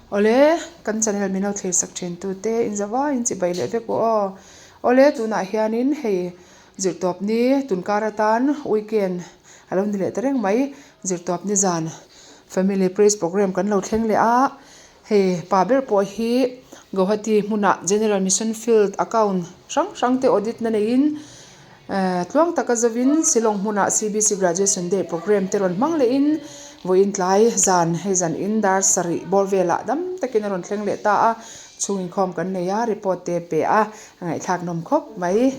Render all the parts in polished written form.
Awle, kan channel min lo thlir sak thin tute in zavai in chibai leh vek u aw. Awle, tunah hianin hei zirtawp ni tunkar atan weekend a lo ni leh ta reng mai. Zirtawp ni zan family praise programme kan lo thleng leh a, hei pa ber pawh hi Guwahati hmunah General Mission Field account hrang hrang te audit na neiin Tluang taka zovin Shillong hmunah CBC Graduation Day Programme te rawn hmang lehin vawiin tlai zan hei zan in dar sarih bawr velah dam takin a rawn thleng leh ta a, chhung inkhawm kan nei a, report te pe a, a ngaihthlak nawm khawp mai.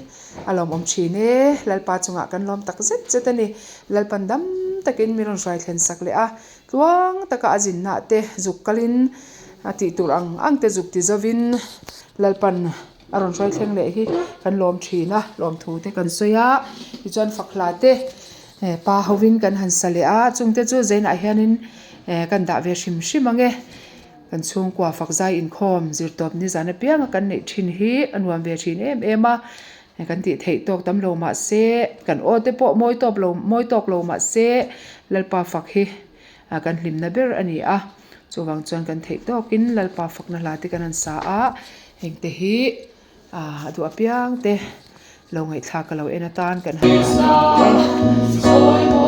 A lawmawm thin e, Lalpa chungah kan lawm tak zet zet a ni. Lalpan dam takin min rawn hruai thlen sak leh a, tluang taka a zinna te zuk kalin a tih tur ang ang te zuk ti zovin Lalpan A rawn hruai thleng leh hi kan lawm thin a, lawmthu te kan sawi a, tichuan fak hla te pa hovin kan han sa leh a, chungte chu zainah hianin kan dah ve hrim hrim ang e. Kan chhungkua fak zai inkhawm zirtawp nizan apianga kan neih thin hi a nuam ve thin em em a, kan tih theih tawk tam lo mah se, kan aw te pawh mawi tawp lo mawi tawk lo mah se Lalpa fak hi kan hlimna ber a ni a, chuvang chuan kan theih tawkin Lalpa fakna hla te kan han sa a. Hengte hi a duh apiang te lo ngaihthlak ka lo en atan kan han dah ang e.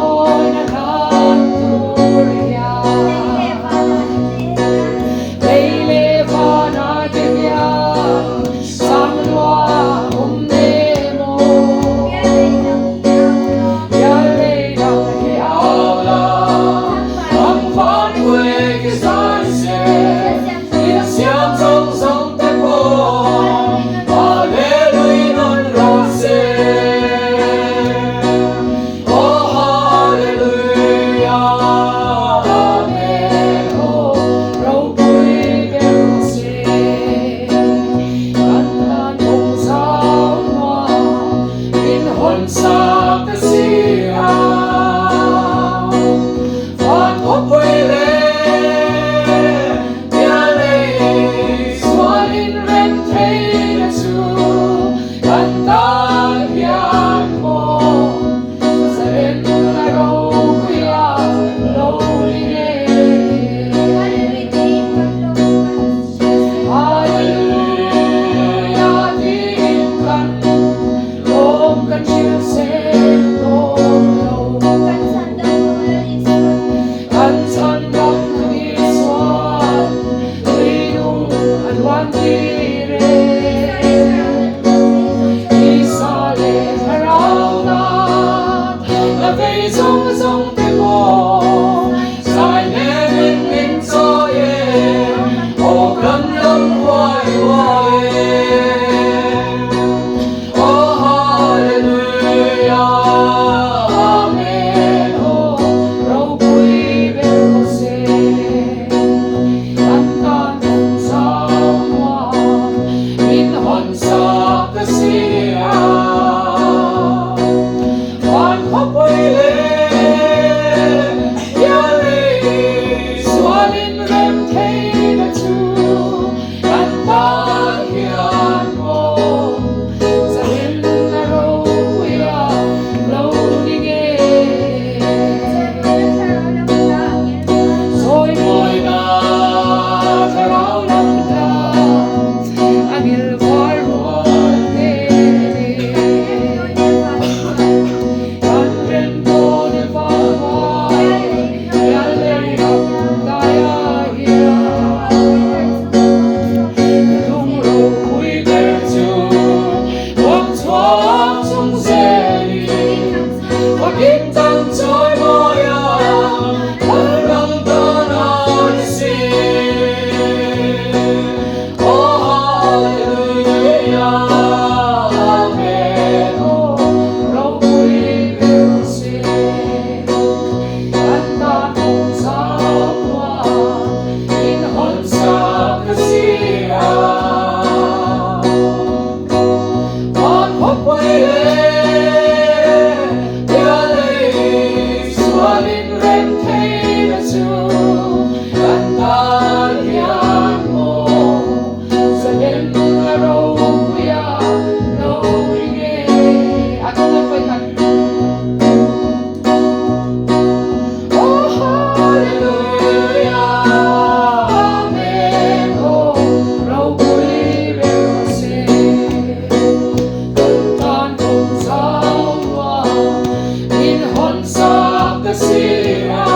sak ta si a.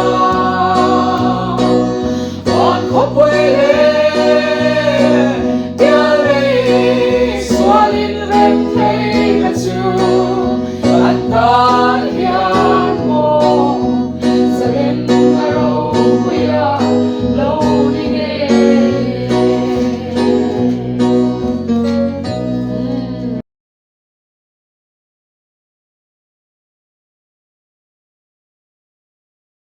Van khawpui leh tial rei sualin rem thei.